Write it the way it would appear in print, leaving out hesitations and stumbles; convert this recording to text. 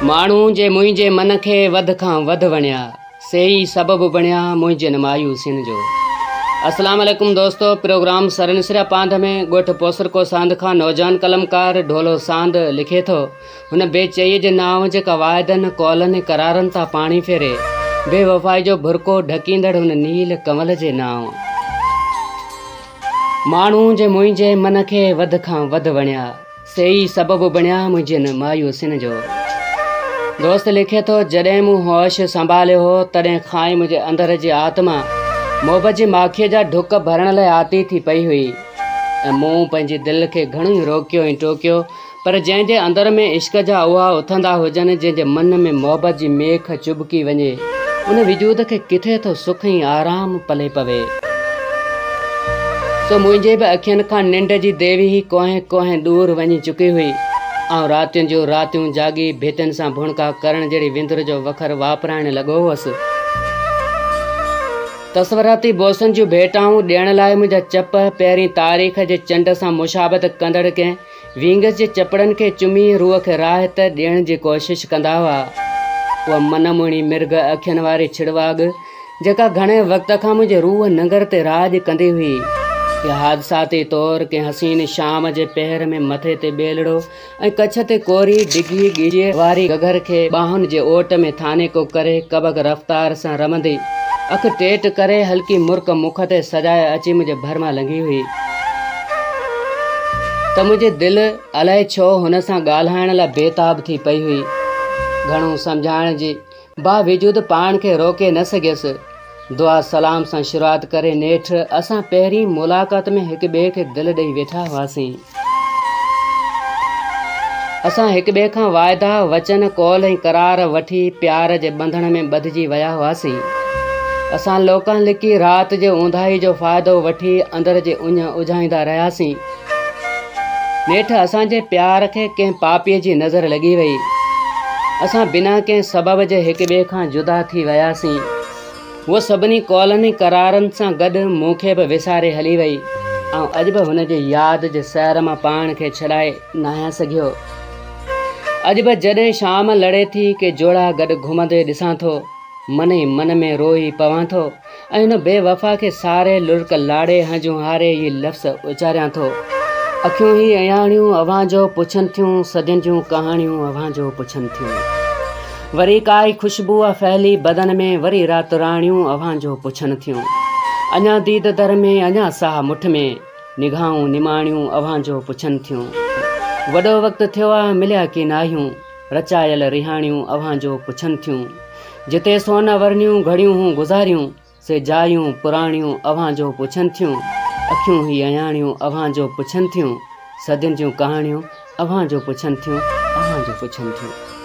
ماڻهو جي منهنجي من کي وڌ کان وڌ وڻيا، سي ئي سبب بڻيا منهنجين مايوسين جو. اسلام عليڪم دوستو پروگرام سرن سريا پانڌ ۾ ڳوٺ پوسرڪو ساند کان نوجوان قلمڪار ڍولو ساند لکي ٿو هن بي چئي جي نانء جيڪا واعدن قولن ۽ قرارن تان پاڻي ڦيري بي وفائي جو ڀرڪو ڍڪيندڙ هن نيل ڪنول جي نانء ماڻهو جي منهنجي من کي وڌ کان وڌ وڻيا. سي ئي سبب بڻيا منهنجين مايوسين جو. دوست لکي ٿو، جڏهن مون هوش سنڀاليو هو، تڏهن کان ئي منهنجي اندر جي آتما محبت جي ماکيء جا ڍڪ ڀرڻ لاء آتي ٿي پئي هئي ۽ مون پنهنجي دل کي گهڻو ئي روڪيو ۽ ٽوڪيو، پر جنهن جي اندر ۾ عشق جا اها اٿندا هجن، جنهن جي من ۾ محبت جي ميک چڀڪي وڃي، ان وجود کي ڪٿي ٿو سک ۽ آرام پلي پوي. سو منهنجي به اکين کان ننڊ جي ديوي ڪوهين ڪوهين ڏور وڃي چڪي هئي. آئون راتين جون راتيون جاڳي ڀتين سان ڀڻڪا ڪرڻ جهڙي وندر جو وکر واپرائڻ لڳو هوس. تصوراتي بوسن جون ڀيٽائون ڏيڻ لاء منهنجا چپ پهرين تاريخ جي چنڊ سان مشابهت ڪندڙ ڪنهن وينگس جي چپڙن کي چمي روح کي راحت ڏيڻ جي ڪوشش ڪندا هئا. اها من موهڻي مرگهه اکين واري ڇڙواڳ، جيڪا گهڻي وقت کان منهنجي روح ننگر تي راڄ ڪندي هئي، اها حادثاتي طور ڪنهن حسين شام جي پهر ۾ مٿي تي ٻيلڙو ۽ ڪڇ تي ڪوري ڊگهي ڳچيء واري گگهر کي ٻانهن جي اوٽ ۾ ٿانيڪو ڪري ڪبڪ رفتار سان رمندي، اک ٽيٽ ڪري هلڪي مرڪ مک تي سجائي اچي منهنجي ڀر مان لنگهي هئي ته منهنجي دل الائي ڇو هن سان ڳالهائڻ لاء بيتاب ٿي پئي هئي. گهڻو سمجهائڻ جي باوجود پاڻ کي روڪي نه سگهيس. دعا سلام سان شروعات ڪري نيٺ اسان پهرين ملاقات ۾ هڪ ٻئي کي دل ڏئي ويٺا هئاسين. اسان هڪ ٻئي کان واعدا، وچن، قول ۽ قرار وٺي پيار جي ٻنڌڻ ۾ ٻڌجي ويا هئاسين. اسان لوڪان لڪي رات جي اونداهي جو فائدو وٺي اندر جي اڃ اجهائيندا رهياسين. نيٺ اسان جي پيار کي ڪنهن پاپيء جي نظر لڳي وئي. اسان بنا ڪنهن سبب جي هڪ ٻئي کان جدا ٿي وياسين. هوء سڀني قولن ۽ قرارن سان گڏ مون کي به وساري هلي وئي. آئون اڄ به هن جي ياد جي سحر مان پاڻ کي ڇڏائي ناهيان سگهيو. اڄ به جڏهن شام لڙي ٿي ڪي جوڙا گڏ گهمندي ڏسان ٿو، من ئي من ۾ روئي پوان ٿو ۽ هن بي وفا کي ساري لڙڪ لاڙي هنجون هاري هي لفظ اچاريان ٿو. اکيون هي اياڻيون اوهان جو پڇن ٿيون، صدين جون ڪهاڻيون اوهان جو پڇن ٿيون. وري ڪائي خوشبوء ڦهلي بدن ۾ وري رات راڻيون اوهان جو پڇن ٿيون. اڃا ديد در ۾ اڃا ساهه مٺ ۾ نگاهون نماڻيون اوهان جو پڇن ٿيون. وڏو وقت ٿيو آ مليا ڪين آهيون رچايل رهاڻيون اوهان جو پڇن ٿيون. جتي سون ورنيون گهڙيون هون گذاريون سي جايون پراڻيون اوهان جو پڇن ٿيون. اکيون هي اياڻيون اوهان جو پڇن ٿيون. صدين جون ڪهاڻيون اوهان جو پڇن ٿيون اوهان جو پڇن ٿيون.